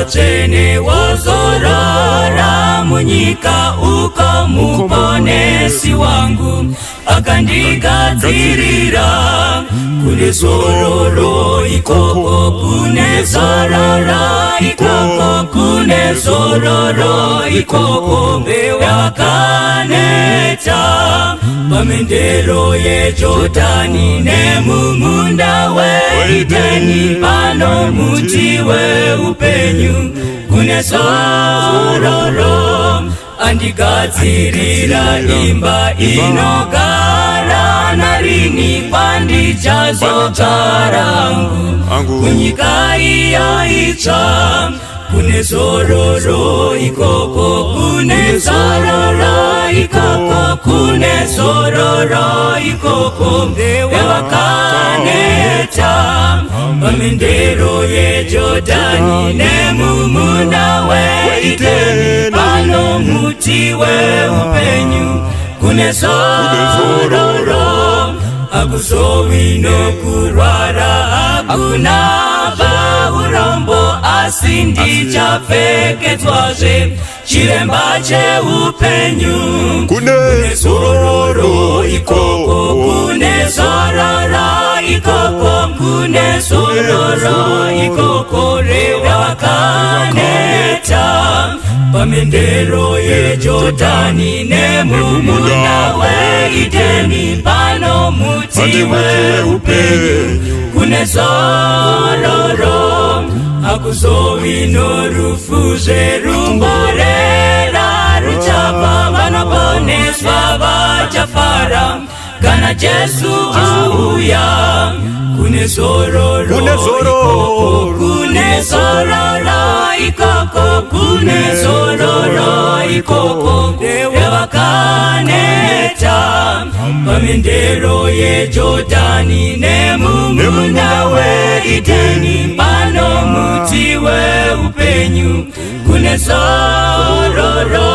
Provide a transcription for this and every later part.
Vatsvene wozorora munyika uko Muponesi wangu akandigadzirira. Kune zororo ikoko, kune zororo ikoko, kune zororo ikoko. Vakaneta pamendero yeJodhani nemumunda weIdheni, pano muti weupenyu, kune zororo. Andigadzirira imba inogara narini, kwandichazogara hangu kunyika iya itsva. Kune zororo ikoko, kune zororo ikoko, kune zororo ikoko. Vakaneta pamendero yeJodhani nemumunda weIdheni, pano muti weupenyu, kune zororo. Hakuzovi nokurwara, hakuna urombo, asi ndichapfekedzwazve chiremba cheupenyu. Kune zororo ikoko, kune zororo ikoko, kune zororo ikoko. Vakaneta pamendero yeJodhani nemumunda weIdheni, pano muti weupenyu, kune zororo. Hakuzovi norufu, zverumborera ruchapa, vanoponeswa vachafara kana Jesu auya. Kune zororo Kune zororo. ikoko, kune zororo ikoko, kune zororo ikoko. Vakaneta pamendero yeJodhani nemumunda weIdheni, pano muti weupenyu, kune zororo.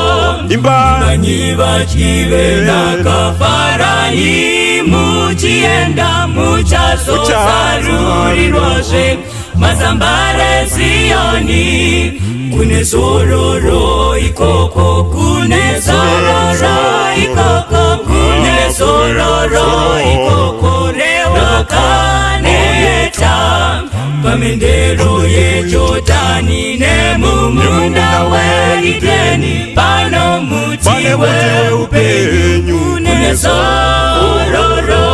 Imba. Imbanyi vadyi venhaka, farai muchienda, muchazozarurirwazve mazambara eZiyoni. Kune zororo ikoko, kune zororo ikoko, kune zororo ikoko. Vakaneta pamendero yeJodhani nemumunda weIdheni, pano muti Pane muti weupenyu, weupenyu. kune zororo.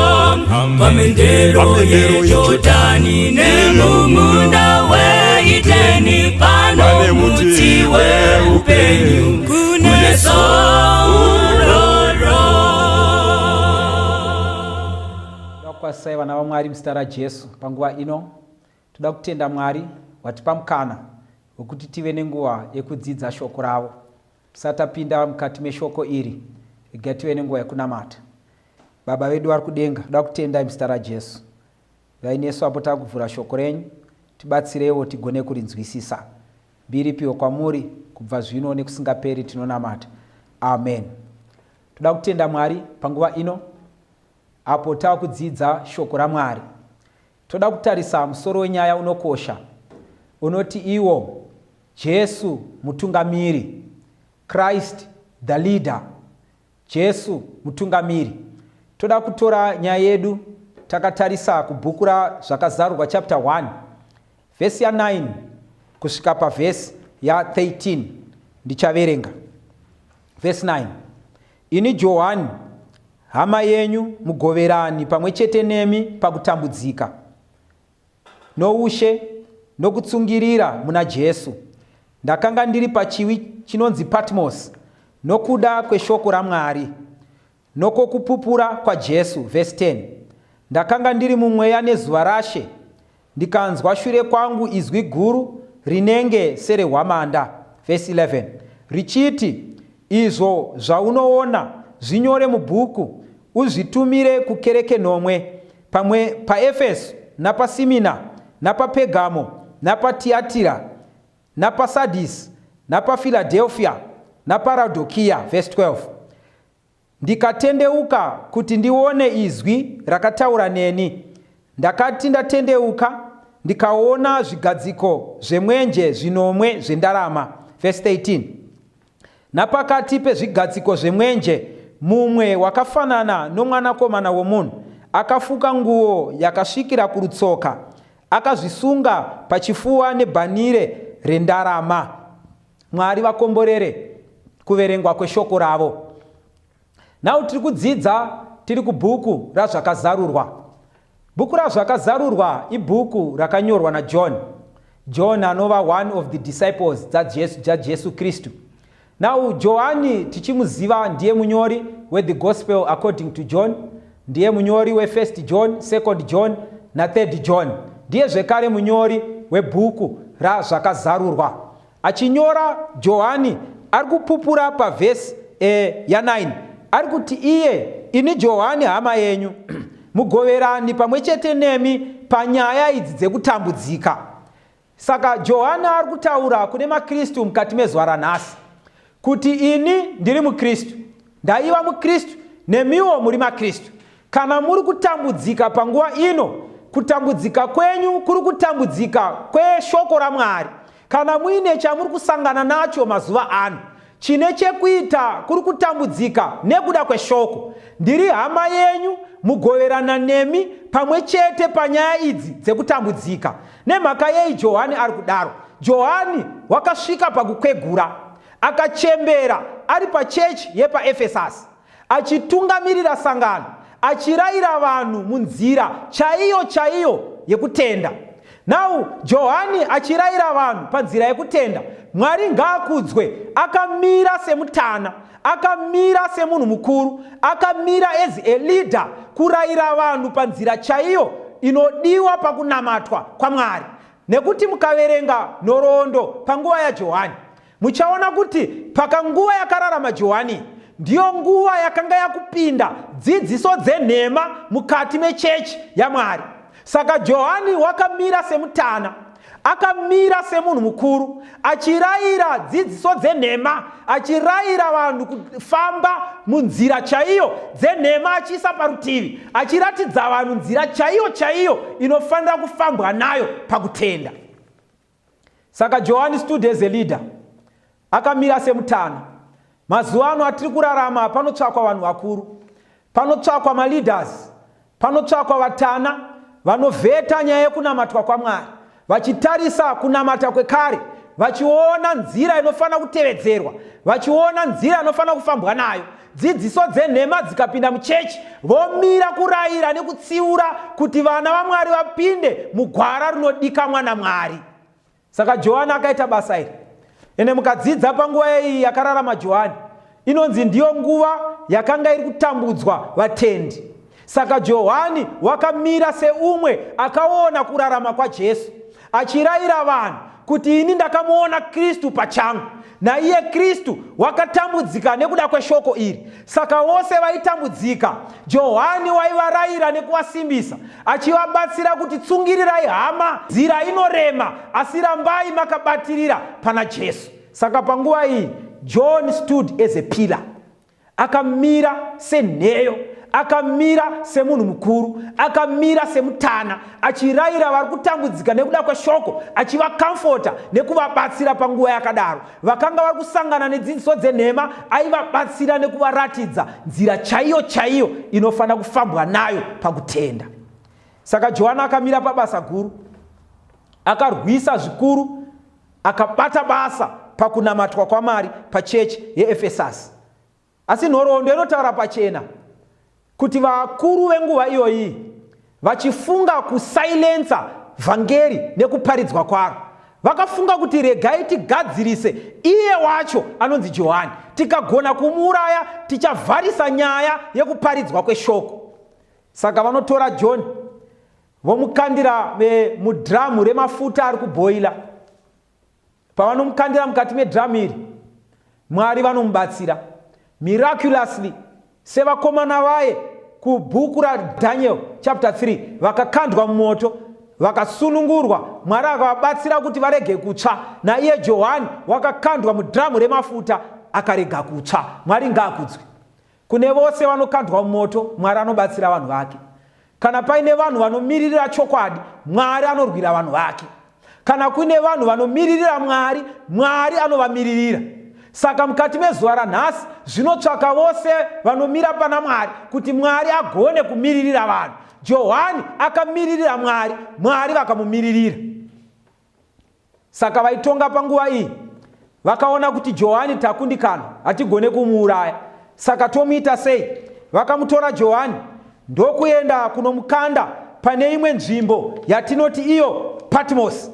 Pamendero Pamendero yeJodhani nemumunda weIdheni, pano Pane muti muti weupenyu, kune zororo. Toda kukwazisai vana vaMwari muzita raJesu panguva ino. Toda kutenda Mwari watipa mukana wekuti tive nenguva yekudzidza shoko ravo. Tisati tapinda mukati meshoko iri, regai tive nenguva yekunamata. Baba vedu vari kudenga, toda kutendai muzita raJesu. Vainesu apo takuvhura shoko renyu, tibatsirewo tigone kurinzwisisa. Mbiri ipiwe kwamuri kubva zvino nekusingaperi, tinonamata. Amen. Toda kutenda Mwari panguva ino apo tava kudzidza shoko raMwari. Toda kutarisa musoro wenyaya unokosha unoti iwo Jesu mutungamiri, Christ the leader. Jesu mutungamiri. Toda kutora nyaya yedu takatarisa kubhuku raZvakazarurwa chapter 1 vhesi ya9 kusvika pavhesi ya13. Ndichaverenga vhesi 9. Ini Johani, hama yenyu, mugoverani pamwe chete nemi pakutambudzika noushe nokutsungirira muna Jesu, ndakanga ndiri pachiwi chinonzi Patmos nokuda kweshoko raMwari nokokupupura kwaJesu. Vhesi 10. Ndakanga ndiri mumweya nezuva raShe, ndikanzwa shure kwangu izwi guru rinenge serehwamanda. Vhesi 11. Richiti, Izvo zvaunoona zvinyore mubhuku, uzvitumire kukereke nomwe, pamwe paEfeso, napaSimina, napaPegamo, napaTiatira, napaSadhisi, napaFiladelfia, napaRaodhokia. Vhesi 12. Ndikatendeuka kuti ndione izwi rakataura neni. Ndakati ndatendeuka, Ndikaona zvigadziko zvemwenje zvinomwe zvendarama. Vhesi 13. Napakati pezvigadziko zvemwenje mumwe wakafanana nomwanakomana womunhu, akafuka nguo yakasvikira kurutsoka, akazvisunga pachifuva nebhanire rendarama. Mwari vakomborere kuverengwa kweshoko ravo. Nhau tiri kudzidza tiri kubhuku raZvakazarurwa. Bhuku raZvakazarurwa ibhuku rakanyorwa naJohn. John anova one of the disciples dzaJesu Kristu. Now Johani tichimuziva ndiye munyori weThe Gospel According to John, ndiye munyori weFirst John, Second John naThird John. Ndiye zvekare munyori webhuku raZvakazarurwa. Achinyora, Johani ari kupupura pavhesi e, ya9 ari kuti iye, ini Johani hama yenyu, mugoverani pamwe chete nemi panyaya idzi dzekutambudzika. Saka Johani ari kutaura kune maKristu mukati mezuva ranhasi kuti ini ndiri muKristu, ndaiva muKristu, nemiwo muri maKristu. Kana muri kutambudzika panguva ino, kutambudzika kwenyu kuri kutambudzika kweshoko raMwari. Kana muine chamuri kusangana nacho mazuva ano chine chekuita kuri kutambudzika nekuda kweshoko, ndiri hama yenyu mugoverana nemi pamwe chete panyaya idzi dzekutambudzika. Nemhaka yei Johani ari kudaro? Johani wakasvika pakukwegura, akachembera ari pachechi yepaEfesasi. achitungamirira sangano, achirayira vanhu munzira chaiyo chaiyo yekutenda. Now Johani achirayira vanhu panzira yekutenda, Mwari ngaakudzwe, akamira semutana, akamira semunhu mukuru, akamira as a leader kurayira vanhu panzira chaiyo inodiwa pakunamatwa kwaMwari. Nekuti mukaverenga nhoroondo panguva yaJohani, Muchaona kuti pakanguva yakararama Johani ndiyo nguva yakanga yakupinda dzidziso dzenhema mukati mechechi yaMwari. Saka Johani wakamira semutana, akamira semunhu mukuru, achirayira dzidziso dzenhema, achirayira vanhu kufamba munzira chaiyo dzenhema, achiisa parutivi, achiratidza vanhu nzira chaiyo chaiyo inofanira kufambwa nayo pakutenda. Saka Johani stood as a leader, akamira semutana. Mazuva ano atiri kurarama panotsvakwa vanhu vakuru, panotsvakwa maleaders, panotsvakwa vatana vanovheta nyaya yekunamatwa kwaMwari, vachitarisa kunamata kwekare, vachiona nzira inofanira kutevedzerwa, vachiona nzira inofanira kufambwa nayo. Dzidziso dzenhema dzikapinda muchechi, vomira kurayira nekutsiura kuti vana vaMwari vapinde mugwara rinodikamwa naMwari. Saka Johani akaita basa iri. Ende mukadzidza panguva iyi yakararama Johani, inonzi ndiyo nguva yakanga iri kutambudzwa vatendi. Saka Johani wakamira seumwe akaona kurarama kwaJesu, achirayira vanhu kuti ini ndakamuona Kristu pachangu, naiye Kristu wakatambudzika nekuda kweshoko iri. Saka vose vaitambudzika, Johani waivarayira nekuvasimbisa, achivabatsira kuti tsungirirai hama, nzira inorema, asi rambai makabatirira pana Jesu. Saka panguva iyi John stood as a pillar. Akamira senheyo, akamira semunhu mukuru, akamira semutana, achirayira vari kutambudzika nekuda kweshoko, achivakamfota nekuvabatsira panguva yakadaro. Vakanga vari kusangana nedzidziso dzenhema, aivabatsira nekuvaratidza nzira chaiyo chaiyo inofanira kufambwa nayo pakutenda. Saka Johani akamira pabasa guru, akarwisa zvikuru, akabata basa pakunamatwa kwaMwari pachechi yeEfesasi. Asi nhoroondo inotaura pachena kuti vakuru venguva iyoyi vachifunga kusailensa vhangeri nekuparidzwa kwaro, vakafunga kuti regai tigadzirise iye wacho anonzi Johani, tikagona kumuuraya tichavharisa nyaya yekuparidzwa kweshoko. Saka vanotora John vomukandira mudhiramu remafuta ari kubhoila. Pavanomukandira mukati medhiramu iri, Mwari vanomubatsira miraculously, sevakomana vaye kubhuku raDaniel chapter 3 vakakandwa mumoto vakasunungurwa, Mwari akavabatsira kuti varege kutsva. Naiye Johani wakakandwa mudhiramu remafuta akarega kutsva. Mwari ngaakudzwe. Kune vose vanokandwa mumoto, Mwari anobatsira vanhu vake. Kana paine vanhu vanomiririra chokwadi, Mwari anorwira vanhu vake. Kana kuine vanhu vanomiririra Mwari, Mwari anovamiririra. Saka mukati mezuva ranhasi zvinotsvaka vose vanomira pana Mwari kuti Mwari agone kumiririra vanhu. Johani akamiririra Mwari, Mwari vakamumiririra. Saka vaitonga panguva iyi vakaona kuti Johani takundikana, hatigone kumuuraya, saka tomuita sei? Vakamutora Johani ndokuenda kunomukanda pane imwe nzvimbo yatinoti iyo Patmos.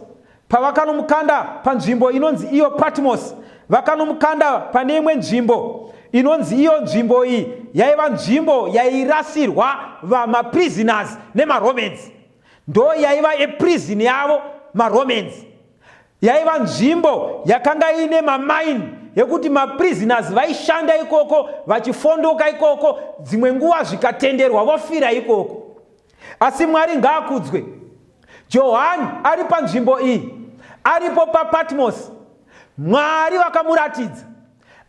Pavakanomukanda panzvimbo inonzi iyo Patmos, vakanomukanda pane imwe nzvimbo inonzi iyo nzvimbo iyi yaiva nzvimbo yairasirwa vamaprisoners nemaRomans. Ndo yaiva eprison yavo maRomans. Yaiva nzvimbo yakanga iine mamaini yekuti maprisoners vaishanda ikoko, vachifondoka ikoko, dzimwe nguva zvikatenderwa vofira ikoko. Asi Mwari ngaakudzwe, Johani ari panzvimbo iyi, aripo paPatmos, Mwari vakamuratidza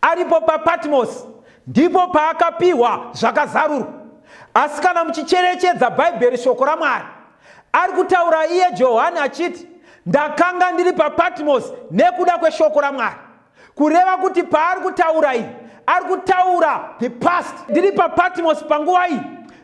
aripo paPatmos, ndipo paakapiwa zvakazarurwa. Asi kana muchicherechedza Bhaibheri, shoko raMwari, ari kutaura iye Johani achiti, ndakanga ndiri paPatmos nekuda kweshoko raMwari. Kureva kuti paari kutaura iyi, ari kutaura the past. Ndiri paPatmos panguva iyi,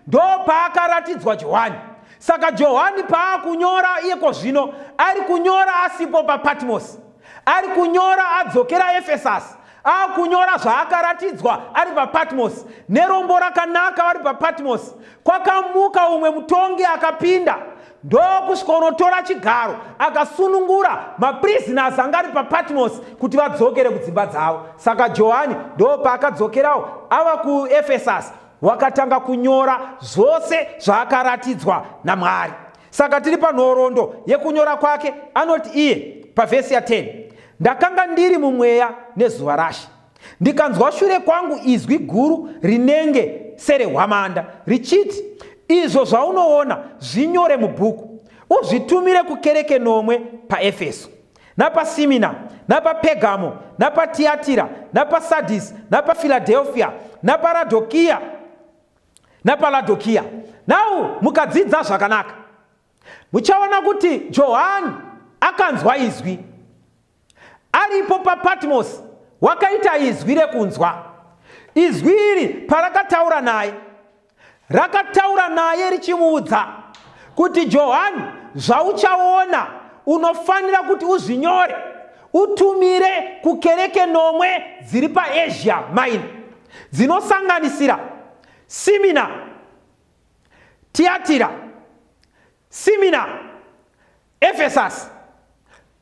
ndo paakaratidzwa Johani. Saka Johani paakunyora iyeko zvino, ari kunyora asipo paPatmos. Ari kunyora adzokera Efesasi, akunyora zvaakaratidzwa ari paPatmos. Nerombo rakanaka vari paPatmos, kwakamuka umwe mutongi akapinda ndokusvika unotora chigaro, akasunungura maprisoners anga ari paPatmos kuti vadzokere kudzimba dzavo. Saka Johani ndopaakadzokerawo ava kuEfesasi, wakatanga kunyora zvose zvaakaratidzwa naMwari. Saka tiri panhoroondo yekunyora kwake, anoti iye pavhesi ya 10, ndakanga ndiri mumweya nezuva raShe, ndikanzwa shure kwangu izwi guru rinenge serehwamanda richiti, izvo zvaunoona zvinyore mubhuku, uzvitumire kukereke nomwe paEfeso, napaSimina, napaPegamo, napaTiatira, napaSadhisi, napaFiladelfia, napaRadokia, napaLadokia. Now mukadzidza zvakanaka muchaona kuti Johani akanzwa izwi aripo paPatmos, wakaita izwi rekunzwa. Izwi iri parakataura naye, rakataura naye richimuudza kuti Johani, zvauchaona unofanira kuti uzvinyore utumire kukereke nomwe dziri paAsia Minor, dzinosanganisira Simina, Tiatira, Simina, Efesasi,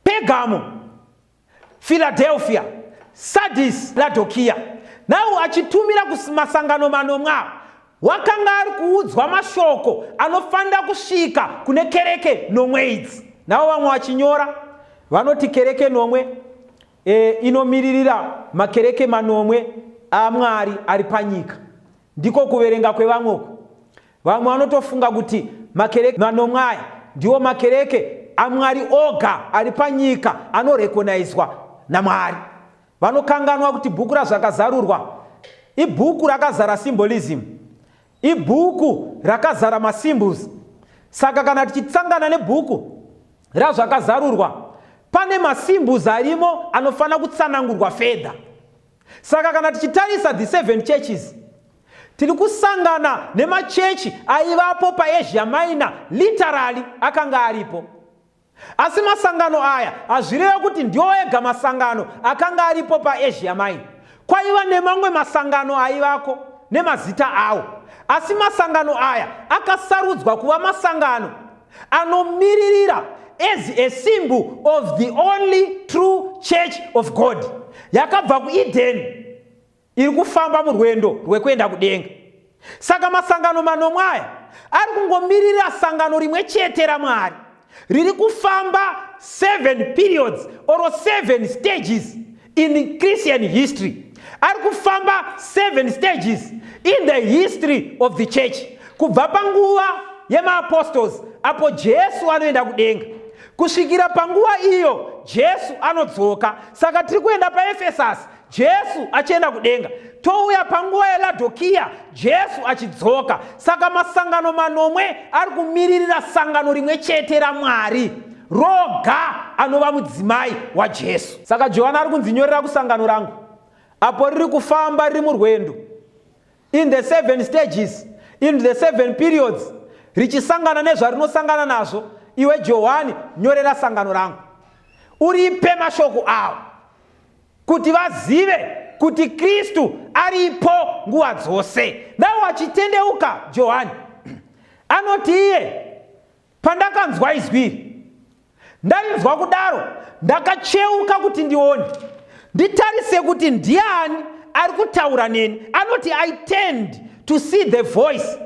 Pergamo, Philadelphia, Sardis, Laodikia. Now achitumira kumasangano manomwe awa, wakanga ari kuudzwa mashoko anofanira kusvika kune kereke nomwe idzi. Navo vamwe vachinyora vanoti kereke nomwe inomiririra makereke manomwe aMwari ari panyika. Ndiko kuverenga kwevamwe uku. Vamwe vanotofunga kuti makereke manomwe aya ndiwo makereke aMwari oga ari panyika anorekonaizwa naMwari. Vanokanganwa kuti bhuku raZvakazarurwa ibhuku rakazara symbolism, ibhuku rakazara masymbols. Saka kana tichitsangana nebhuku raZvakazarurwa, pane masymbols arimo anofanira kutsanangurwa further. Saka kana tichitarisa the 7 churches, tiri kusangana nemachechi aivapo paAsia Minor, literally akanga aripo. Asi masangano aya hazvireve kuti ndiwo ega masangano akanga aripo paAsia Minor. Kwaiva nemamwe masangano aivako nemazita awo. Asi masangano aya akasarudzwa kuva masangano anomiririra as a symbol of the only true church of God yakabva kuEden iri kufamba murwendo rwekuenda kudenga. Saka masangano manomwe aya ari kungomirira sangano rimwe chete raMwari riri kufamba 7 periods or 7 stages in Christian history. Ari kufamba 7 stages in the history of the church, kubva panguva yemaapostles apo Jesu anoenda kudenga kusvikira panguva iyo Jesu anodzoka. Saka tiri kuenda paEfesasi, Jesu achienda kudenga. Touya panguva yeLadokiya, Jesu achidzoka. Saka masangano manomwe ari kumiririra sangano rimwe chete raMwari roga, anova mudzimai waJesu. Saka Johani ari kunzi, nyorera kusangano rangu apo riri kufamba, riri murwendo in the seven stages, in the seven periods, richisangana nezvarinosangana nazvo. Iwe Johani, nyorera sangano rangu, uripe mashoko awo kuti vazive kuti Kristu aripo nguva dzose. Dai wachitendeuka. Johani anoti iye, pandakanzwa izwi iri, ndarinzwa kudaro, ndakacheuka kuti ndione, nditarise kuti ndiani ari kutaura neni. Anoti, "I turned to see the voice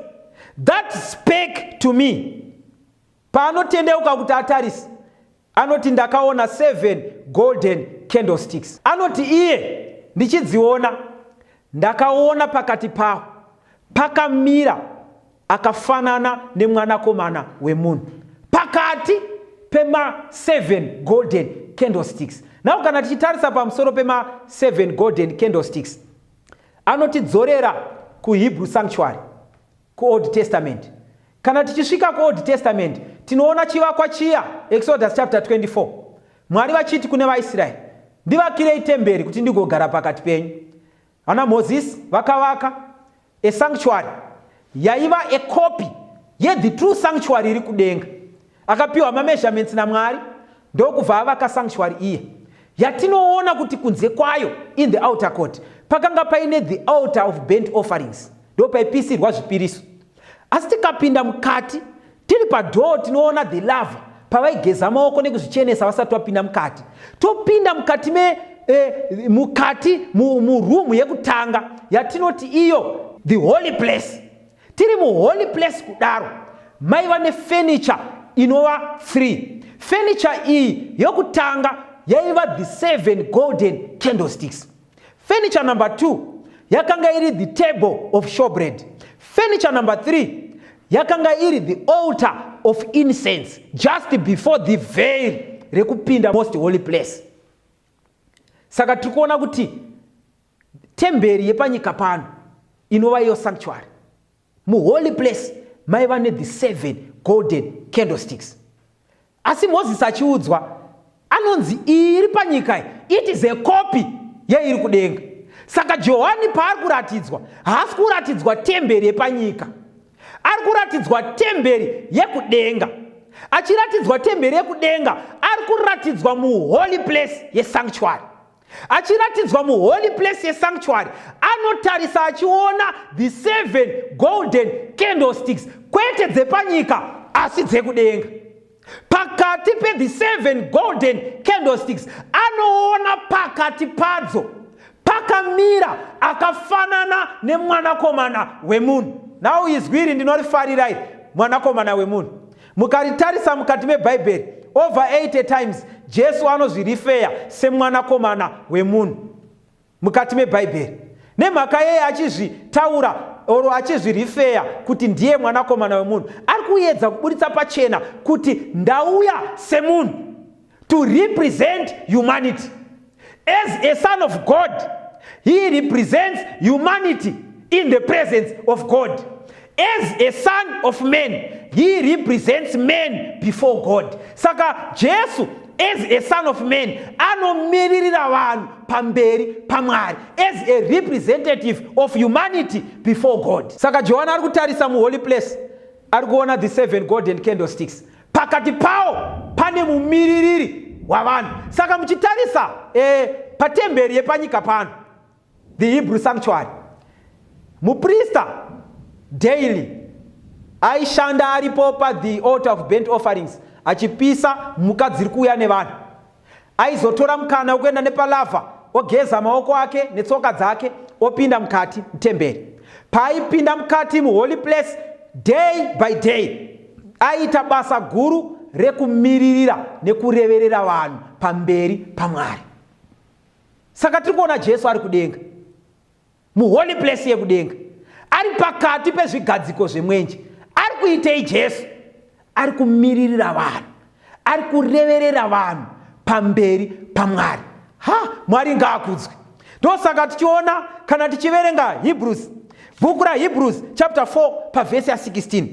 that spake to me." Paanotendeuka kuti atarise, anoti, ndakaona seven golden candlesticks. Anoti iye, ndichidziona, ndakaona pakati pawo pakamira akafanana nemwanakomana wemunhu, pakati pema7 golden candlesticks. Now kana tichitarisa pamusoro pema7 golden candlesticks, anotidzorera kuHebrew sanctuary, kuOld Testament. Kana tichisvika kuOld Testament, tinoona chivakwa chiya, Exodus chapter 24, Mwari vachiti kune vaIsraeri, "Ndivakirei temberi kuti ndigogara pakati penyu." Vana Mozisi vakavaka a sanctuary yaiva a copy yethe true sanctuary iri kudenga. Akapiwa mameasurements naMwari, ndokubva avaka sanctuary iye yatinoona kuti kunze kwayo, in the outer court, pakanga paine the altar of burnt offerings, ndo paipisirwa zvipiriso. Asi tikapinda mukati, tiri padoor, tinoona the laver pavaigeza maoko nekuzvichenesa vasati vapinda mukati. Topinda mukati me mukati murumu yekutanga yatinoti iyo the holy place. Tiri muholy place kudaro, maiva nefurniture inova 3. Furniture iyi yokutanga yaiva the seven golden candlesticks. Furniture number 2 yakanga iri the table of showbread. Furniture number 3 yakanga iri the altar of incense, just before the veil rekupinda most holy place. Saka tiri kuona kuti temberi yepanyika pano, inova iyo sanctuary, muholy place maiva nethe seven golden candlesticks. Asi Mozisi achiudzwa, anonzi iyi iri panyika iyi, it is a copy yeiri kudenga. Saka Johani paari kuratidzwa, haasi kuratidzwa temberi yepanyika, ari kuratidzwa temberi yekudenga. Achiratidzwa temberi yekudenga, ari kuratidzwa muholy place yesanctuary. Achiratidzwa muholy place yesanctuary, anotarisa achiona the seven golden candlesticks, kwete dzepanyika asi dzekudenga. Pakati pethe seven golden candlesticks, anoona pakati padzo pakamira akafanana nemwanakomana wemunhu. Now izwi iri ndinorifarira iri, mwanakomana wemunhu. Mukaritarisa mukati mebhaibheri, over 80 times Jesu anozvirefer semwanakomana wemunhu mukati mebhaibheri. Nemhaka yeye achizvitaura or achizvirefer kuti ndiye mwanakomana wemunhu, ari kuedza kuburitsa pachena kuti ndauya semunhu to represent humanity. As a son of God, he represents humanity in the presence of God. As a son of man, he represents man before God. Saka Jesu as a son of man anomiririra vanhu pamberi paMwari, as a representative of humanity before God. Saka Johani ari kutarisa muholy place, ari kuona the seven golden candlesticks, pakati pawo pane mumiririri wavanhu. Saka muchitarisa patemberi yepanyika pano, the Hebrew sanctuary, muprista daily aishanda aripo pathe altar of burnt offerings achipisa mhuka dziri kuuya nevanhu. Aizotora mukana wekuenda nepalaver, ogeza maoko ake netsoka dzake, opinda mukati mutemberi. Paaipinda mukati muholy place, day by day aiita basa guru rekumiririra nekureverera vanhu pamberi paMwari. Saka tiri kuona Jesu ari kudenga, muholy place yekudenga, ari pakati pezvigadziko zvemwenje. Ari kuitei Jesu? Ari kumiririra vanhu, ari kureverera vanhu pamberi paMwari. Ha, Mwari ngaakudzwe. Ndosaka tichiona kana tichiverenga Hebrews, bhuku raHebrews chapter 4 pavhesi ya16,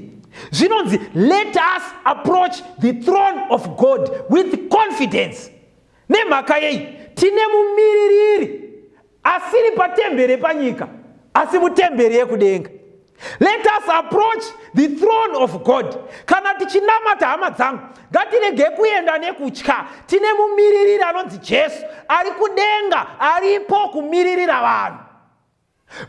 zvinonzi, "Let us approach the throne of God with confidence." Nemhaka yei? Tine mumiririri asiri patemberi panyika, asi mutemberi yekudenga. Let us approach the throne of God. Kana tichinamata, hama dzangu, ngatirege kuenda nekutya. Tine mumiririri anonzi Jesu, ari kudenga, aripo kumiririra vanhu.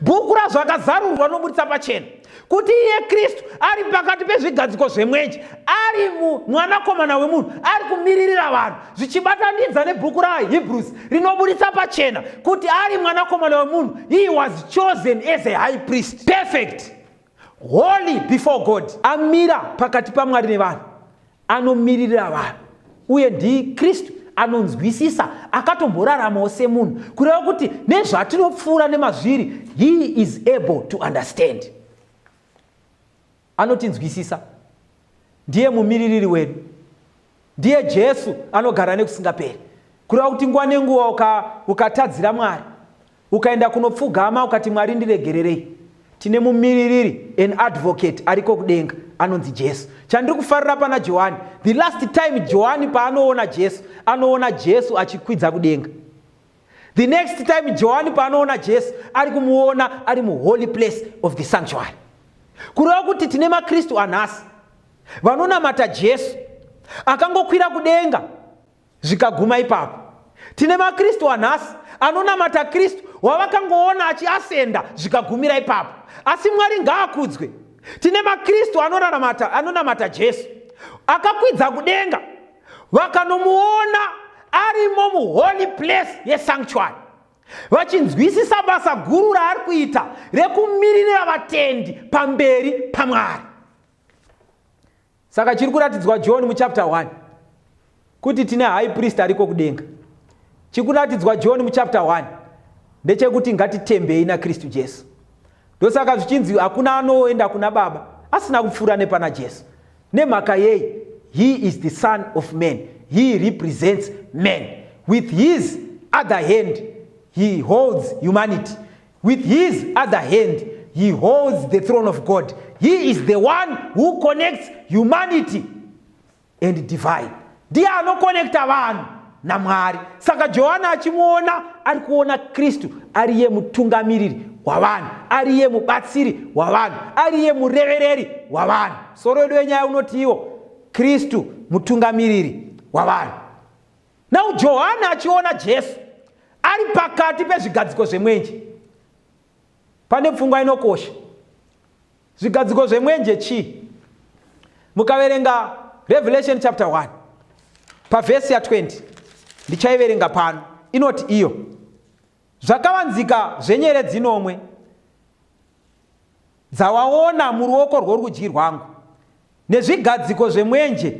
Bhuku raZvakazarurwa noburitsa pachena kuti iye Kristu ari pakati pezvigadziko zvemwenje, ari mwanakomana wemunhu, ari kumiririra vanhu, zvichibatanidza nebhuku raHebrews rinoburitsa pachena kuti ari mwanakomana wemunhu. He was chosen as a high priest, perfect, holy before God. Amira pakati paMwari nevanhu, anomiririra vanhu, uye ndiKristu anonzwisisa, akatomboraramawo semunhu, kureva kuti nezvatinopfuura nemazviri, he is able to understand, anotinzwisisa. Ndiye mumiririri wedu, ndiye Jesu anogara nekusingaperi, kureva kuti nguva nenguva ukatadzira Mwari, ukaenda kunopfugama ukati, "Mwari, ndiregererei," tine mumiririri, an advocate ariko kudenga anonzi Jesu. Chandiri kufarira pana Johani, the last time Johani paanoona Jesu, anoona Jesu achikwidza kudenga. The next time Johani paanoona Jesu, ari kumuona ari muholy place of the sanctuary, kureva kuti tine maKristu anhasi vanonamata Jesu akangokwira kudenga zvikaguma ipapo. Tine maKristu anhasi anonamata Kristu wavakangoona achiasenda zvikagumira ipapo. Asi Mwari ngaakudzwe, tine maKristu anonamata Jesu akakwidza kudenga, vakanomuona arimo muholy place yesanctuary, vachinzwisisa basa guru raari kuita rekumiririra vatendi pamberi paMwari. Saka chiri kuratidzwa John muchapter 1 kuti tine high priest ariko kudenga. Chiri kuratidzwa John muchapter 1 ndechekuti ngatitembei naKristu Jesu. Ndosaka zvichinzi hakuna anoenda kuna Baba asina kupfuura nepana Jesu. Nemhaka yei? He is the Son of Man. He represents man. With his other hand he holds humanity. With his other hand he holds the throne of God. He is the one who connects humanity and divine. Ndiye anokonekta vanhu naMwari. Saka Johani achimuona, ari kuona Kristu ariye mutungamiriri wavanhu, ariye mubatsiri wavanhu, ariye murevereri wavanhu. Soro wedu wenyaya unoti iwo, Kristu mutungamiriri wavanhu. Now Johani achiona Jesu ari pakati pezvigadziko zvemwenje, pane pfungwa inokosha. Zvigadziko zvemwenje chii? Mukaverenga Revelation chapter 1 pavhesi ya20, ndichaiverenga pano, inoti iyo, "Zvakavanzika zvenyeredzi nomwe dzawaona muruoko rworudyi rwangu, nezvigadziko zvemwenje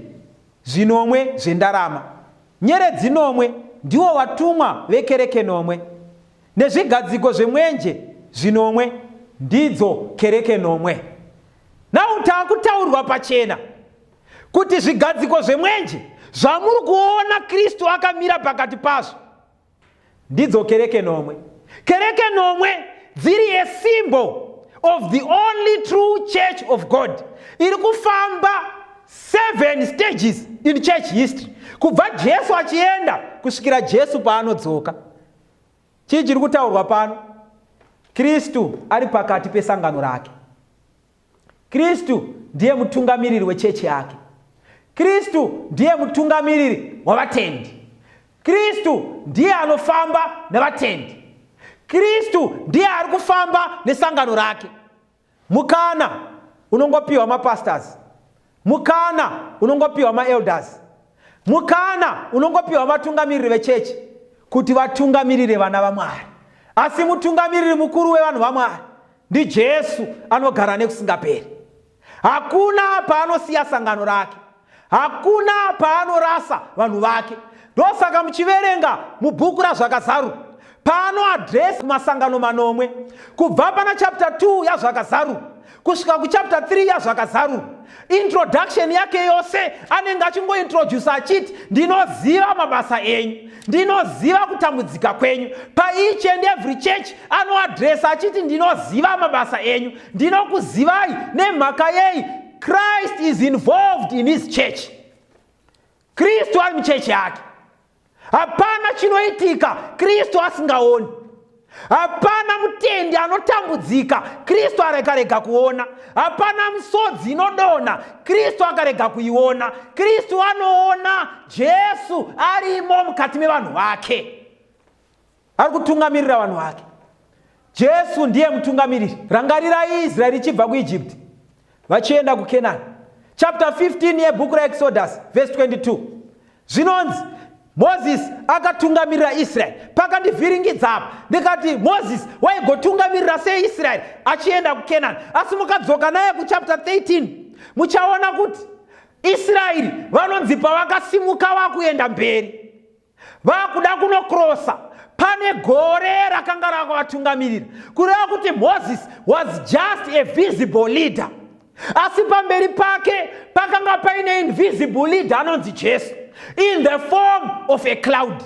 zvinomwe zvendarama. Nyeredzi nomwe ndiwo vatumwa vekereke nomwe, nezvigadziko zvemwenje zvinomwe ndidzo kereke nomwe." Now taakutaurirwa pachena kuti zvigadziko zvemwenje zvamuri kuona Kristu akamira pakati pazvo ndidzo kereke nomwe. Kereke nomwe dziri a symbol of the only true church of God, iri kufamba seven stages in church history, kubva Jesu achienda kusvikira Jesu paanodzoka. Chii chiri kutaurwa pano? Kristu ari pakati pesangano rake. Kristu ndiye mutungamiriri wechechi yake. Kristu ndiye mutungamiriri wavatendi. Kristu ndiye anofamba nevatendi. Kristu ndiye ari kufamba nesangano rake. Mukana unongopiwa mapastors, mukana unongopiwa maelders, mukana unongopiwa vatungamiriri vechechi kuti vatungamirire vana vaMwari, asi mutungamiriri mukuru wevanhu vaMwari ndiJesu anogara nekusingaperi. Hakuna paanosiya sangano rake, hakuna paanorasa vanhu vake. Ndosaka muchiverenga mubhuku raZvakazarurwa, paanoadhiresi kumasangano manomwe, kubva pana chapter 2 yaZvakazarurwa. kusvika kuchapter 3 yaZvakazarurwa, introduction yake yose anenge achingointrodusa achiti, "Ndinoziva mabasa enyu, ndinoziva kutambudzika kwenyu." Paeach and every church anoadresa achiti, "Ndinoziva mabasa enyu, ndinokuzivai." Nemhaka yei? Christ is involved in his church. Kristu ari muchechi yake. Hapana chinoitika Kristu asingaoni. Hapana mutendi anotambudzika Kristu arekarega kuona. Hapana misodzi inodonha Kristu akarega kuiona. Kristu anoona. Jesu arimo mukati mevanhu vake, ari kutungamirira vanhu vake. Jesu ndiye mutungamiriri. Rangarirai Israeri ichibva kuIjipti vachienda kuKenani. Chapter 15 yebhuku raExodus, verse 22, zvinonzi Mozisi akatungamirira Israeri. Pakandivhiringidza apa, ndikati, "Mozisi waigotungamirira sei Israeri achienda kuKenani?" Asi mukadzoka naye kuchapter 13, muchaona kuti Israeri vanonzi pavakasimuka vakuenda mberi, vakuda kunokrosa, pane gore rakanga rakavatungamirira. Kureva kuti Moses was just a visible leader, asi pamberi pake pakanga paine invisible leader anonzi Jesu in the form of a cloud.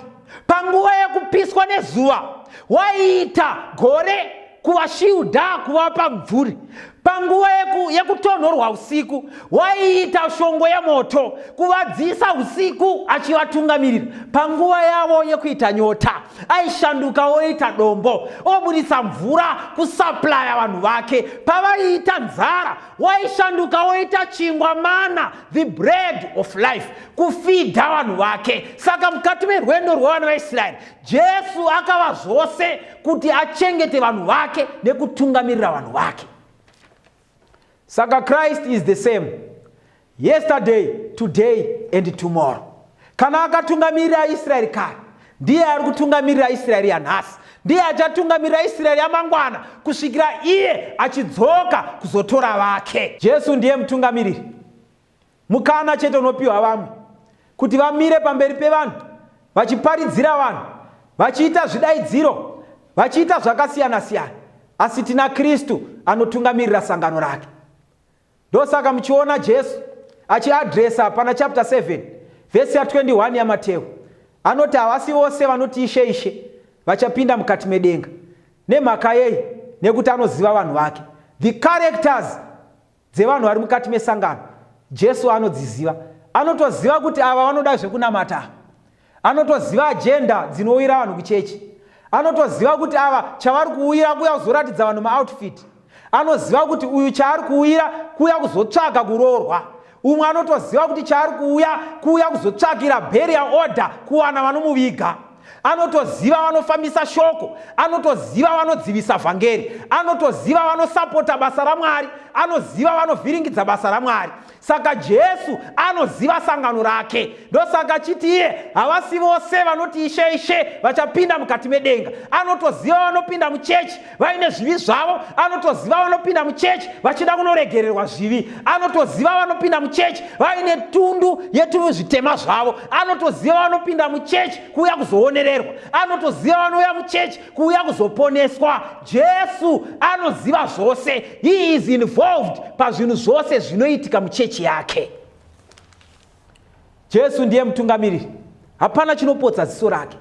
Panguva yekupiswa nezuva waiita gore kuvashielda, kuvapa mvuri. Panguva yekutonhorwa usiku waiita shongwe yemoto kuvadzisa usiku achivatungamirira. Panguva yavo yekuita nyota aishanduka oita dombo, obudisa mvura kusupplya vanhu vake. Pavaiita nzara waishanduka oita chingwa, mana, the bread of life, kufeeda vanhu vake. Saka mukati merwendo rwevana vaIsraeri, Jesu akava zvose kuti achengete vanhu vake nekutungamirira vanhu vake. Saka Christ is the same yesterday, today and tomorrow. Kana akatungamirira Israeri kare, ndiye ari kutungamirira Israeri yanhasi, ndiye achatungamirira Israeri yamangwana kusvikira iye achidzoka kuzotora vake. Jesu ndiye mutungamiriri. Mukana chete unopiwa vamwe kuti vamire pamberi pevanhu vachiparidzira vanhu, vachiita zvidaidziro, vachiita zvakasiyana-siyana, asi tina Kristu anotungamirira sangano rake. Ndosaka muchiona Jesu achiadresa pana chapter 7 vhesi ya21 yaMateo, anoti, "Havasi vose vanoti, 'Ishe, Ishe,' vachapinda mukati medenga." Nemhaka yei? Nekuti anoziva vanhu vake. The characters dzevanhu vari mukati mesangano Jesu anodziziva. Anotoziva kuti ava vanoda zvekunamata. Anotoziva agenda dzinouyira vanhu kuchechi. Anotoziva kuti ava chavari kuuyira kuuya kuzoratidza vanhu maoutfit. Anoziva kuti uyu chaari kuuyira kuuya kuzotsvaga kuroorwa. Umwe anotoziva kuti chaari kuuya kuuya kuzotsvakira burial order, kuwana vanomuviga. Anotoziva vanofambisa shoko, anotoziva vanodzivisa vhangeri, anotoziva vanosapota basa raMwari, anoziva vanovhiringidza basa raMwari. Saka Jesu anoziva sangano rake. Ndosaka achiti iye, "Havasi vose vanoti, 'Ishe, Ishe,' vachapinda mukati medenga." Anotoziva vanopinda muchechi vaine zvivi zvavo. Anotoziva vanopinda muchechi vachida kunoregererwa zvivi. Anotoziva vanopinda muchechi vaine tundu yetuzvitema zvavo. Anotoziva vanopinda muchechi kuuya kuzoonererwa. Anotoziva vanouya muchechi kuuya kuzoponeswa. Jesu anoziva zvose. He is involved pazvinhu zvose zvinoitika muchechi yake. Jesu ndiye mutungamiriri. Hapana chinopotsa ziso rake.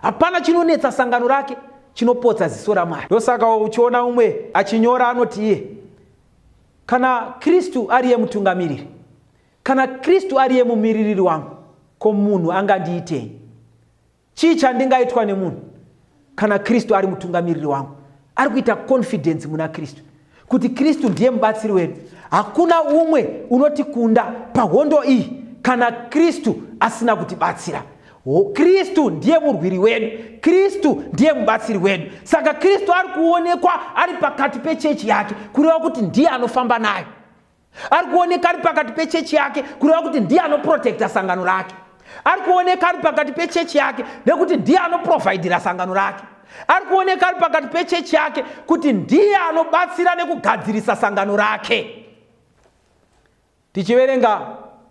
Hapana chinonetsa sangano rake chinopotsa ziso raMwari. Ndosaka uchiona umwe achinyora, anoti iye, "Kana Kristu ariye mutungamiriri, kana Kristu ariye mumiririri wangu, ko munhu angandiitei? Chii chandingaitwa nemunhu kana Kristu ari mutungamiriri wangu?" Ari kuita confidence muna Kristu kuti Kristu ndiye mubatsiri wedu. Hakuna umwe unotikunda pahondo iyi kana Kristu asina kutibatsira. Kristu ndiye murwiri wedu, Kristu ndiye mubatsiri wedu. Saka Kristu ari kuonekwa ari pakati pechechi yake, kureva kuti ndiye anofamba nayo. Ari kuoneka ari pakati pechechi yake, kureva kuti ndiye anoprotecta sangano rake. Ari kuoneka ari pakati pechechi yake nekuti ndiye anoprovidira sangano rake. Ari kuoneka ari pakati pechechi yake kuti ndiye anobatsira nekugadzirisa sangano rake. Tichiverenga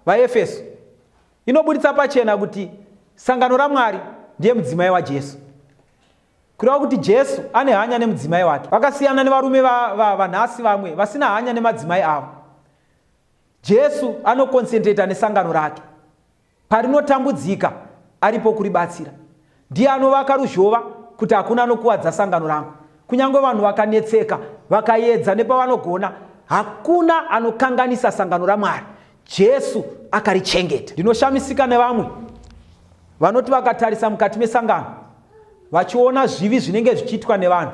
vaEfeso, inobuditsa pachena kuti sangano raMwari ndiye mudzimai waJesu. Kureva kuti Jesu ane hanya nemudzimai wake. Vakasiyana nevarume vanhasi va, va vamwe vasina hanya nemadzimai avo. Jesu anokonsentreta nesangano rake. Parinotambudzika aripo kuribatsira. Ndiye anovaka ruzhova kuti hakuna anokuvadza sangano rangu. Kunyange vanhu vakanetseka, vakaedza nepavanogona, hakuna anokanganisa sangano raMwari. Jesu akarichengeta. Ndinoshamisika nevamwe vanoti vakatarisa mukati mesangano vachiona zvivi zvinenge zvichiitwa nevanhu,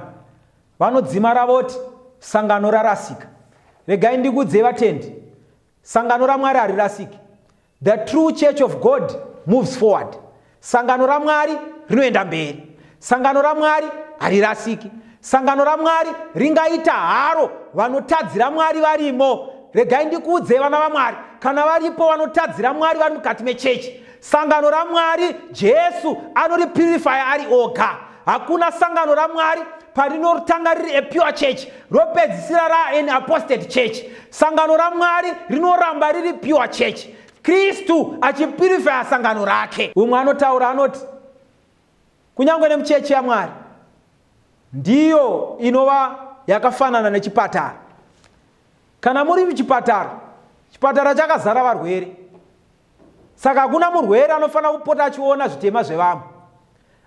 vanodzimara voti sangano rarasika. Regai ndikuudzei vatendi, sangano raMwari harirasiki. The true church of God moves forward. Sangano raMwari rinoenda mberi. Sangano raMwari harirasiki. Sangano raMwari ringaita haro vanotadzira Mwari varimo. Regai ndikuudzei vana vaMwari, kana varipo vanotadzira Mwari vari mukati mechechi, sangano raMwari Jesu anoripurifaya ari oga. Hakuna sangano raMwari parinotanga riri a pure church ropedzisira ra an apostate church. Sangano raMwari rinoramba riri pure church, Kristu achipurifaya sangano rake. Umwe anotaura anoti kunyange nemuchechi yaMwari ndiyo inova yakafanana nechipatara. Kana muri muchipatara, chipatara chakazara varwere, saka hakuna murwere anofanira kupota achiona zvitema zvevamwe,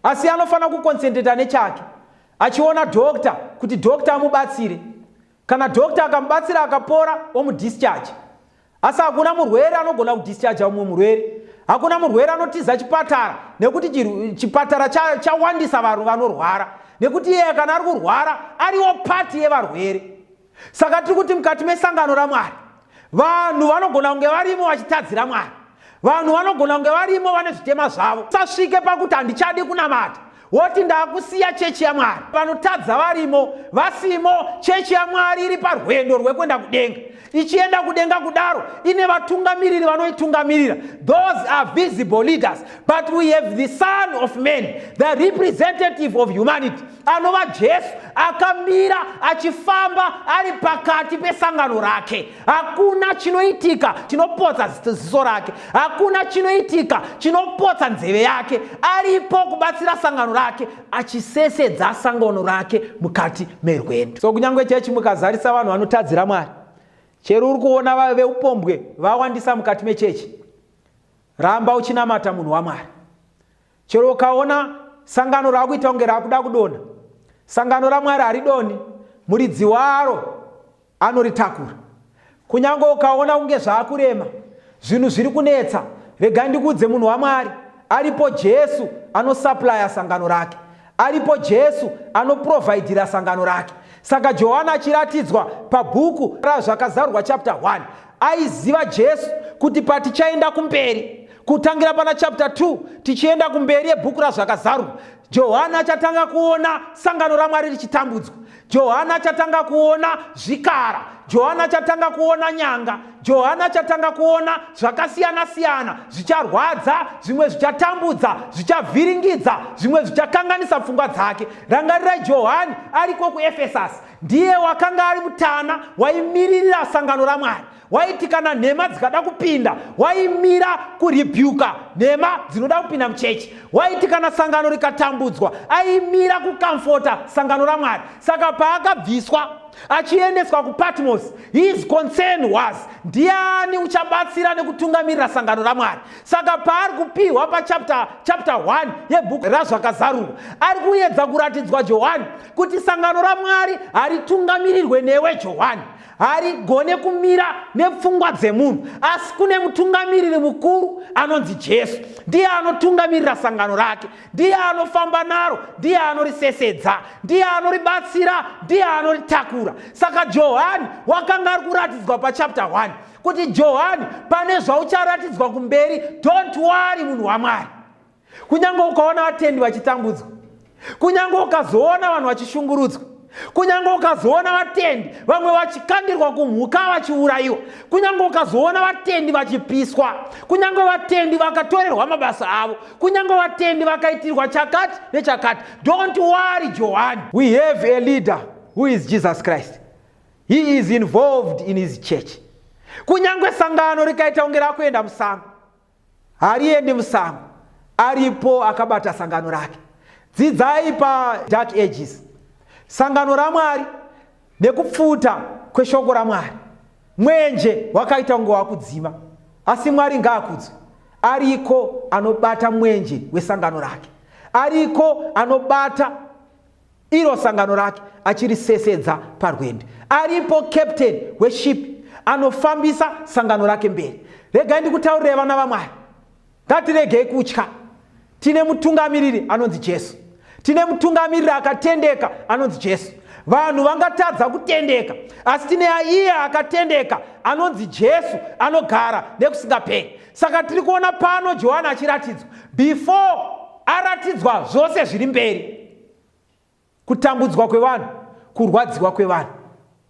asi anofanira kukonsentreta nechake, achiona dhokta kuti dhokta amubatsire. Kana dhokta akamubatsira akapora, omudischarge. Asi hakuna murwere anogona kudischarge mumwe murwere. Hakuna murwere anotiza chipatara nekuti chipatara chawandisa vanhu vanorwara, nekuti iye kana ari kurwara ariwo pati yevarwere. Saka tiri kuti mukati mesangano raMwari vanhu vanogona kunge varimo vachitadzira Mwari, vanhu vanogona kunge varimo vane zvitema zvavo. Sasvike pakuti handichadi kunamata, woti ndakusiya chechi yaMwari. Vanotadza varimo, vasimo, chechi yaMwari iri parwendo rwekuenda kudenga. Ichienda kudenga kudaro ine vatungamiriri vanoitungamirira. Those are visible leaders, but we have the Son of Man, the representative of humanity, anova Jesu, akamira achifamba ari pakati pesangano rake. Hakuna chinoitika chinopotsa ziso rake, hakuna chinoitika chinopotsa nzeve yake. Aripo kubatsira sangano rake, achisesedza sangano rake mukati merwendo. So kunyange chechi mukazarisa vanhu vanotadzira Mwari, chero uri kuona veupombwe vawandisa mukati mechechi, ramba uchinamata munhu waMwari. Chero ukaona sangano rakuita kunge rakuda kudonha, sangano raMwari haridoni, muridzi waro anoritakura. Kunyange ukaona kunge zvaakurema, zvinhu zviri kunetsa, regai ndikuudze munhu waMwari, aripo Jesu anosaplaya sangano rake, aripo Jesu anoprovhaidhira sangano rake. Saka Johani achiratidzwa pabhuku raZvakazarurwa chapter 1, aiziva Jesu kuti patichaenda kumberi, kutangira pana chapter 2 tichienda kumberi yebhuku raZvakazarurwa, Johani achatanga kuona sangano raMwari richitambudzwa. Johani achatanga kuona zvikara. Johani achatanga kuona nyanga. Johani achatanga kuona zvakasiyana-siyana zvicharwadza, zvimwe zvichatambudza, zvichavhiringidza, zvimwe zvichakanganisa pfungwa dzake. Rangarirai, Johani ariko kuEfesasi, ndiye wakanga ari mutana waimiririra sangano raMwari. Waiti kana nhema dzikada kupinda, waimira kurebuka nhema dzinoda kupinda muchechi. Waiti kana sangano rikatambudzwa, aimira kukamfota sangano raMwari. Saka paakabviswa achiendeswa kuPatmos, his concern was, ndiani uchabatsira nekutungamirira sangano raMwari? Saka paari kupiwa pachapter chapter 1 yebhuku raZvakazarurwa, ari kuedza kuratidzwa Johani kuti sangano raMwari haritungamirirwe newe Johani, harigone kumira nepfungwa dzemunhu, asi kune mutungamiriri mukuru anonzi Jesu. Ndiye anotungamirira sangano rake, ndiye anofamba naro, ndiye anorisesedza, ndiye anoribatsira, ndiye anoritakura. Saka Johani wakanga ari kuratidzwa pachapter 1 kuti Johani, pane zvaucharatidzwa kumberi, don't worry munhu waMwari. Kunyange ukaona vatendi vachitambudzwa, kunyange ukazoona vanhu vachishungurudzwa, kunyange ukazoona vatendi vamwe vachikandirwa kumhuka vachiurayiwa, kunyange ukazoona vatendi vachipiswa, kunyange vatendi vakatorerwa mabasa avo, kunyange vatendi vakaitirwa chakati nechakati, don't worry Johani. We have a leader who is Jesus Christ. He is involved in his church. Kunyange sangano rikaita kunge rakuenda musango, hariendi musango, aripo akabata sangano rake. Dzidzai paDark Ages, sangano raMwari nekupfuta kweshoko raMwari. Mwenje wakaita kunge wakudzima, asi Mwari ngaakudzwe. Ariko anobata mwenje wesangano rake. Ariko anobata iro sangano rake achirisesedza parwendo. Aripo captain weship anofambisa sangano rake mberi. Regai ndikutaurirai vana vaMwari. Ngatiregei kutya. Tine mutungamiriri anonzi Jesu. Tine mutungamiriri akatendeka anonzi Jesu. Vanhu vangatadza kutendeka, asi tine iye akatendeka anonzi Jesu anogara nekusingaperi. Saka tiri kuona pano Johani achiratidzwa before aratidzwa zvose zviri mberi. Kutambudzwa kwevanhu, kurwadziwa kwevanhu,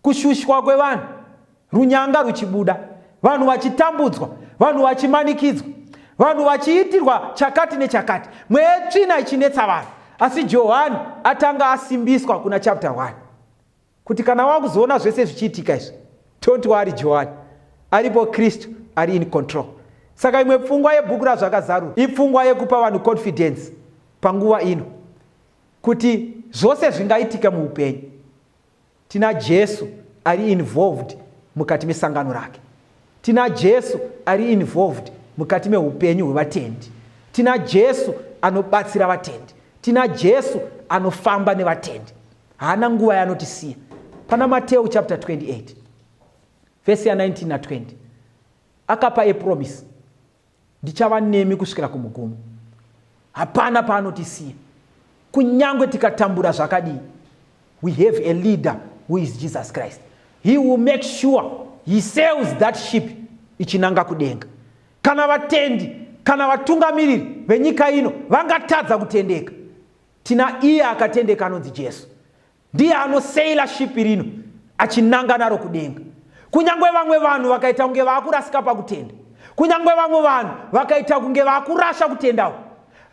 kushushwa kwevanhu, runyanga ruchibuda, vanhu vachitambudzwa, vanhu vachimanikidzwa, vanhu vachiitirwa chakati nechakati, mweya yetsvina ichinetsa vanhu. Asi Johani atanga asimbiswa kuna chapter 1 kuti kana wakuzoona zvese zvichiitika izvi, don't worry Johani, aripo Kristu ari in control. Saka imwe pfungwa yebhuku raZvakazarurwa ipfungwa yekupa vanhu confidence panguva ino. Kuti zvose zvingaitika muupenyu, tina Jesu ari involved mukati mesangano rake. Tina Jesu ari involved mukati meupenyu hwevatendi. Tina Jesu anobatsira vatendi. Tina Jesu anofamba nevatendi. Haana nguva yaanotisiya. Pana Mateu chapter 28 vhesi ya 19 na 20 akapa a promise. Ndichava nemi kusvikira kumugumo. Hapana paanotisiya. Kunyangwe tikatambura zvakadii, we have a leader who is Jesus Christ. He will make sure he sails that ship ichinanga kudenga. Kana vatendi, kana vatungamiriri venyika ino vangatadza kutendeka, tina iye akatendeka anonzi Jesu. Ndiye anoseila shipi rino achinanga naro kudenga. Kunyange vamwe vanhu vakaita kunge vaakurasika pakutenda, kunyange vamwe vanhu vakaita kunge vaakurasha kutendawo,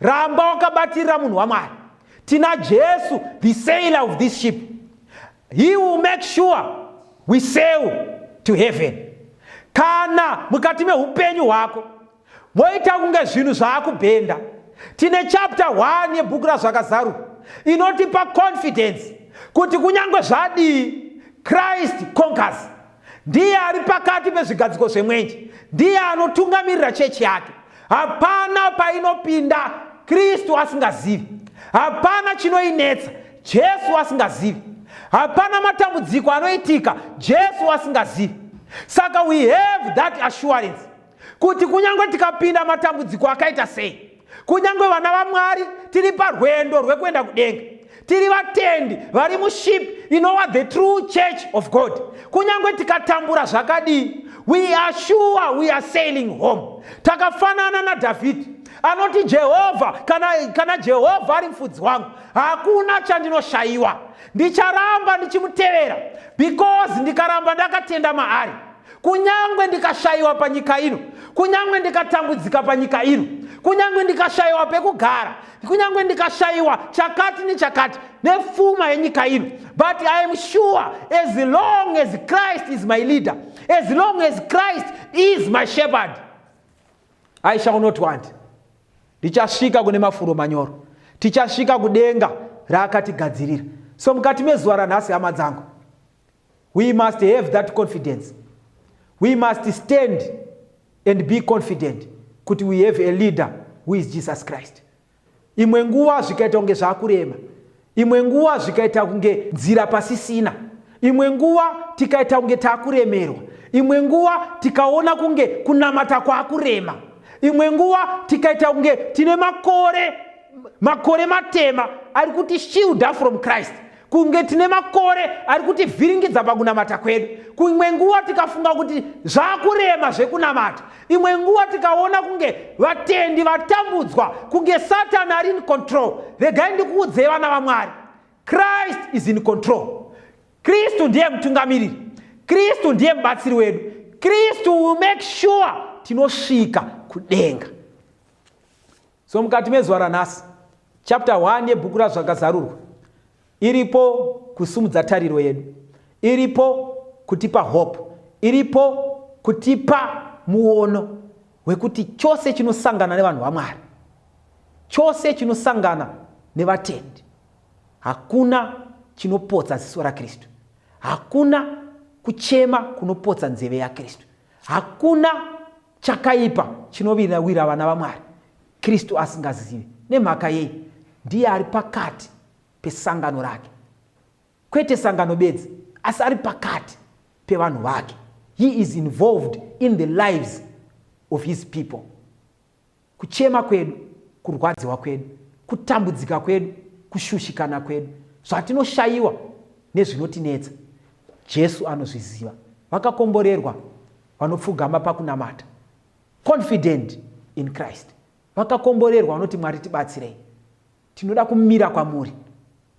ramba wakabatirira munhu waMwari. Tina Jesu, the sailor of this ship. He will make sure we sail to heaven. Kana mukati meupenyu hwako Voita kunge zvinhu zvaakubhenda. Tine chapter 1 yebhuku raZvakazarurwa inotipa confidence kuti kunyange zvadii Christ conquers. Ndiye ari pakati pezvigadziko zvemwenje. Ndiye anotungamirira chechi yake. Hapana painopinda Kristu asingazivi. Hapana chinoinetsa Jesu asingazivi. Hapana matambudziko anoitika Jesu asingazivi. Saka we have that assurance kuti kunyange tikapinda matambudziko akaita sei, kunyange vana vaMwari tiri parwendo rwekuenda kudenga, tiri vatendi vari muship inova the true church of God, kunyange tikatambura zvakadii, we are sure we are sailing home. Takafanana naDhavhidhi anoti Jehovha, kana Jehovha ari mufudzi wangu, hakuna chandinoshayiwa, ndicharamba ndichimutevera because ndikaramba ndakatenda maari Kunyangwe ndikashayiwa panyika ino, kunyangwe ndikatambudzika panyika ino, kunyangwe ndikashayiwa pekugara, kunyangwe ndikashayiwa chakati nechakati nepfuma yenyika ino, but I am sure as long as Christ is my leader, as long as Christ is my shepherd, I shall not want. Ndichasvika kune mafuro manyoro, tichasvika kudenga raakatigadzirira. So mukati mezuva ranhasi, hama dzangu, We must have that confidence. We must stand and be confident kuti we have a leader who is Jesus Christ. Imwe nguva zvikaita kunge zvakurema, imwe nguva zvikaita kunge nzira pasisina, imwe nguva tikaita kunge takuremerwa, imwe nguva tikaona kunge kunamata kwakurema, imwe nguva tikaita kunge tine makore makore matema ari kuti shielda from Christ. Kunge tine makore ari kutivhiringidza pakunamata kwedu. Kuimwe nguva tikafunga kuti zvakurema zvekunamata. Imwe nguva tikaona kunge vatendi vatambudzwa, kunge Satani ari in control. Regai ndikuudzei vana vaMwari, Christ is in control. Kristu ndiye mutungamiriri. Kristu ndiye mubatsiri wedu. Kristu will make sure tinosvika kudenga. So mukati mezuva ranhasi, chapter 1 yebhuku raZvakazarurwa iripo kusumudza tariro yedu, iripo kutipa hope, iripo kutipa muono wekuti chose chinosangana nevanhu vaMwari, chose chinosangana nevatendi. Hakuna chinopotsa ziso raKristu. Hakuna kuchema kunopotsa nzeve yaKristu. Hakuna chakaipa chinowira vana vaMwari Kristu asingazivi. Nemhaka yei? Ndiye ari pakati pesangano rake. Kwete sangano bedzi, asi ari pakati pevanhu vake. He is involved in the lives of his people. Kuchema kwedu, kurwadziwa kwedu, kutambudzika kwedu, kushushikana kwedu, zvatinoshayiwa nezvinotinetsa, Jesu anozviziva. Vakakomborerwa vanopfugama pakunamata, confident in Christ. Vakakomborerwa vanoti, Mwari tibatsirei, tinoda kumira kwamuri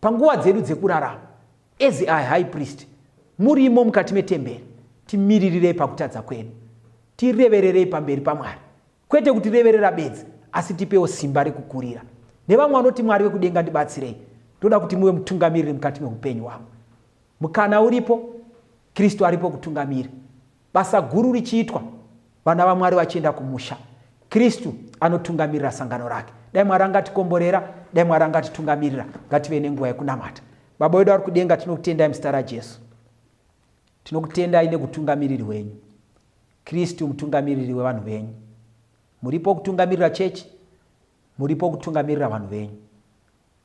panguva dzedu dzekurarama. As a high priest, murimo mukati metemberi, timiririrei pakutadza kwedu, tirevererei pamberi paMwari. Kwete kutireverera bedzi, asi tipewo simba rekukurira. Nevamwe vanoti, Mwari vekudenga ndibatsirei, ndoda kuti muve mutungamiriri mukati meupenyu hwangu. Mukana uripo, Kristu aripo kutungamira. Basa guru richiitwa, vana vaMwari vachienda kumusha. Kristu anotungamirira sangano rake. Dai Mwari angatikomborera, dai Mwari angatitungamirira. Ngative nenguva yekunamata. Baba wedu ari kudenga, tinokutendai muzita raJesu. Tinokutendai nekutungamiriri hwenyu. Kristu mutungamiriri wevanhu venyu. Muripo kutungamirira chechi, muripo kutungamirira vanhu venyu.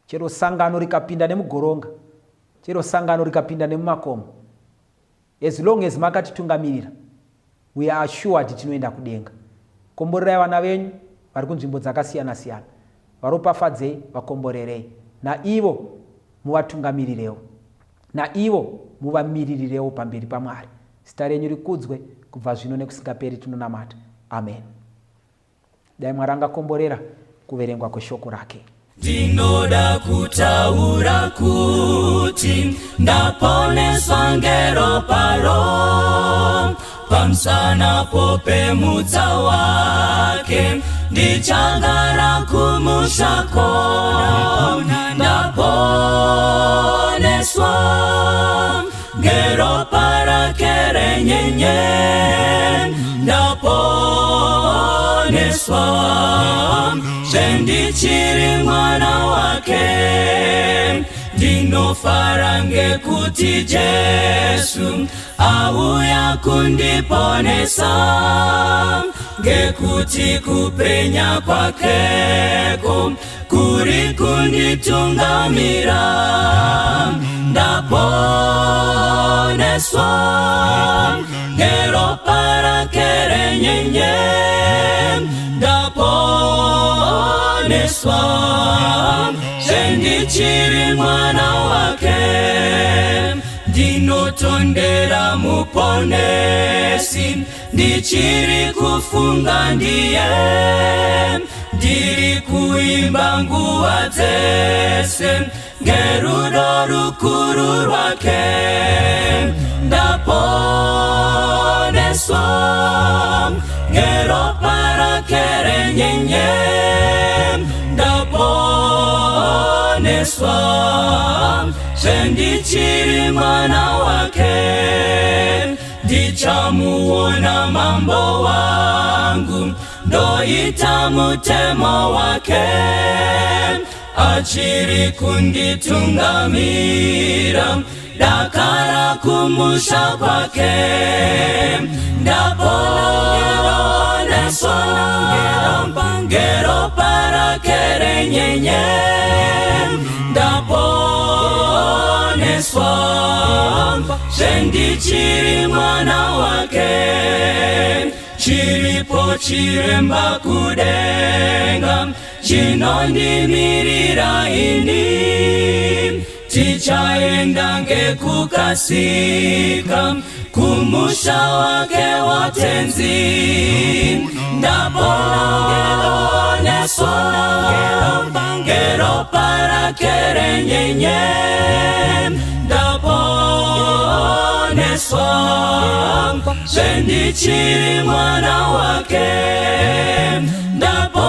Chero sangano rikapinda nemugoronga, chero sangano rikapinda nemumakomo, as long as makatitungamirira, we are assured tinoenda kudenga. Komborerai vana venyu vari kunzvimbo dzakasiyana-siyana. Varopafadzei, vakomborerei. Naivo muvatungamirirewo. Naivo muvamiririrewo pamberi paMwari. Zita renyu rikudzwe kubva zvino nekusingaperi tinonamata. Amen. Dai Mwari angakomborera kuverengwa kweshoko rake. Ndinoda kutaura kuti ndaponeswa ngeropa ro pamusana popemutsa wake, ndichagara kumushako. Ndaponeswa ngeropa rake renyenye, ndaponeswa zvendichiri mwana wake. Ndinofara ngekuti Jesu auya kundiponesa, ngekuti kupenya kwakeko kuri kunditungamira. Ndaponeswa ngeropa rake renyenye, ndaponeswa zvendichiri mwana wake. Ndinotondera muponesi, ndichiri kufunga ndiye, ndiri kuimba nguva dzese ngerudo rukuru rwake. Ndaponeswa ngeropa rake renyenye, ndaponeswa zvendichiri mwana wake. Ndichamuona mambo wangu, ndoita mutemo wake, achiri kunditungamira dakara kumusha kwake. Ndaponeswa ngeropa rake renyenye, ndaponeswa zvendichiri mwana wake. Chiripo chiremba kudenga chinondimirira ini, tichaenda ngekukasika kumusha wake watenzi. Ndaponeswa ngeropa rake renyenye, ndaponeswa zvendichiri mwana wake. Ndaponeswa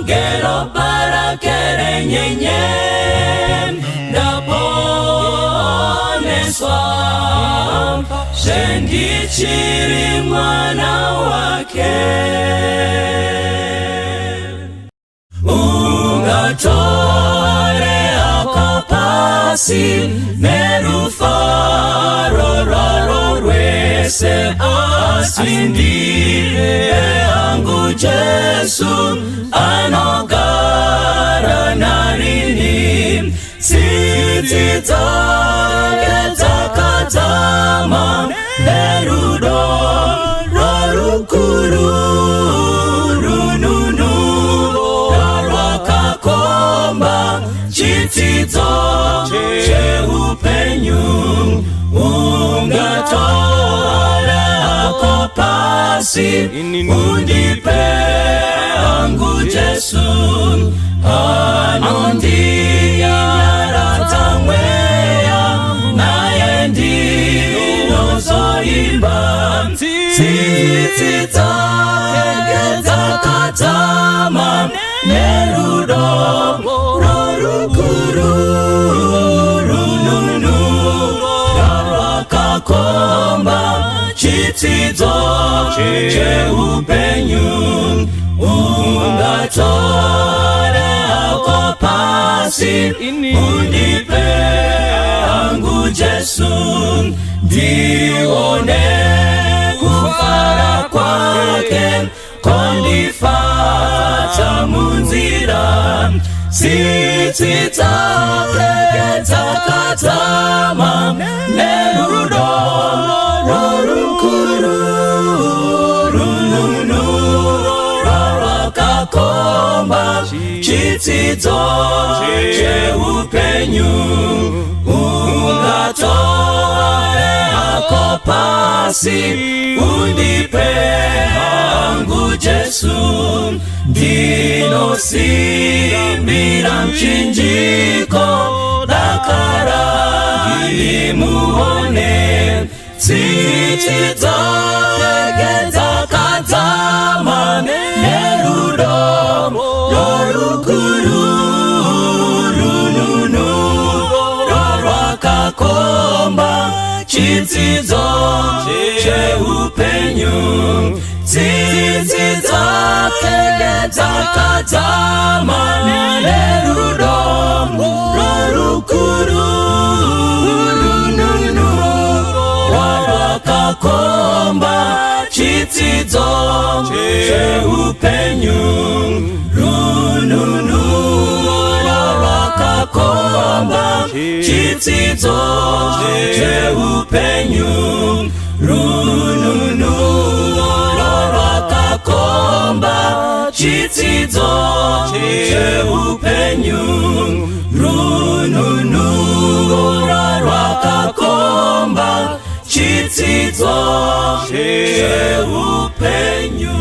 ngeropa rake renyenye, ndaponeswa zvendichiri mwana wake. Ungatore hako pasi nerufaro rwaro rwese, asi ndipe hangu Jesu anogara narini. Tsitsi dzake dzakadzama nerudo rwarukuru, rununuro rwakakomba chitsidzo cheupenyu. Ungatora hako pasi, undipe hangu Jesu anondinyaradza mweya, naye ndinozoimba. Tsitsi dzake dzakadzama nerudo rorukuru, rununuro rwakakomba chitsidzo cheupenyu. Ungatore hako pasi, undipe hangu Jesu, ndione kufara kwake kondifadza munzira. Tsitsi dzake dzakadzama nerudo rorukuru, rununuro rwakakomba chitsidzo cheupenyu. Ungatore hako pasi, undipe hangu Jesu, ndinosimbira muchinjiko dakara ndimuone. Tsitsi dzake dzakadzama nerudo rorukuru, rununuro rwakakomba chitsidzo cheupenyu. Tsitsi dzake dzakadzama nerudo rorukuru, rununuro rwakakomba chitsidzo cheupenyu. Rununuro rwakakomba chitsidzo cheupenyu. Rununuro rwakakomba chitsidzo cheupenyu. Rununuro rwakakomba chitsidzo cheupenyu.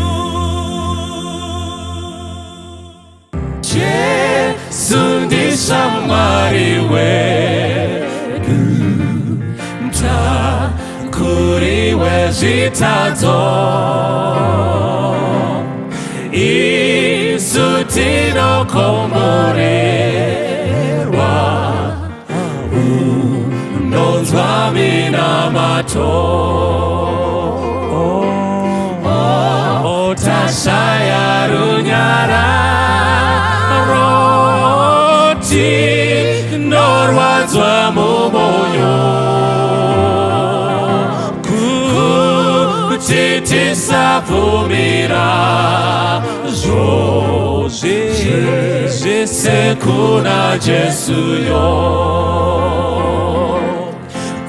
Jesu ndishamwari wedu, mutakuri wezvitadzo. Isu tinokomborerwa, unonzwa minamato. Oh, tashaya runyararo, tinorwadzwa mumwoyo, kuti tisabvumira zvose kuna Jesu yo,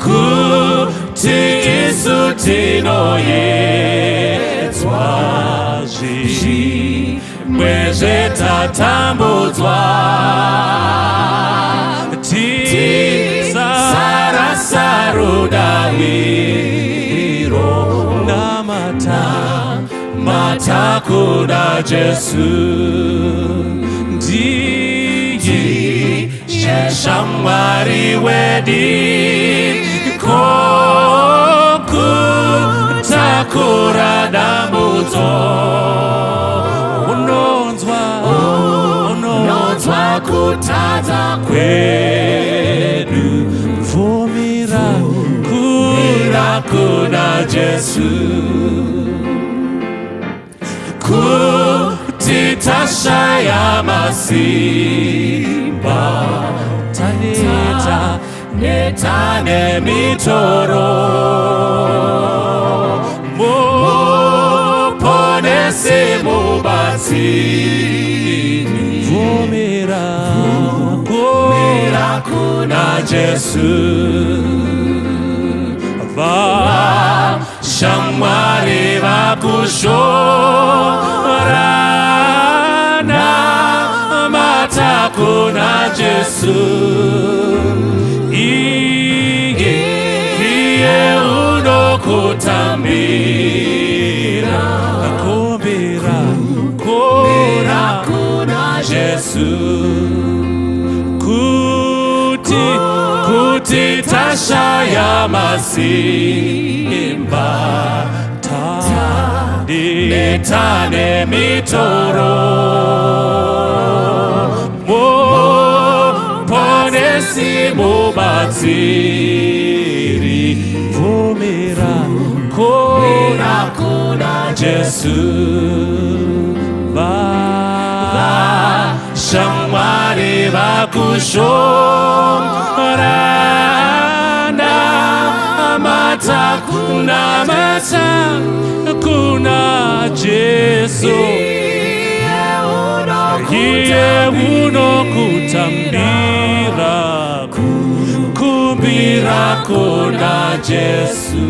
kuti isu tinoyedzwa, zvimwe zvetatambudzwa, tisarasa rudaviro. Namata matakuna Jesu, ndiye shamwari wedi kokutakura dambudzo. Unonzwa, unonzwa kutadza kwedu, bvumira kura kuna Jesu, kuti tasha tashaya masimba, taneta neta nemitoro. Muponesi, mubatsiri, bvumira kumira kuna Jesu. Vashamwari vakushora, namata kuna Jesu. Iye iye unokutambira. Kumbira kuna Jesu kuti tashaya masimba, taneta nemitoro. Muponesi, mubatsiri, bvumira kuna Jesu. Vashamwari vakushora, namata namata kuna Jesu. Iye unokutambira. Kumbira kuna Jesu.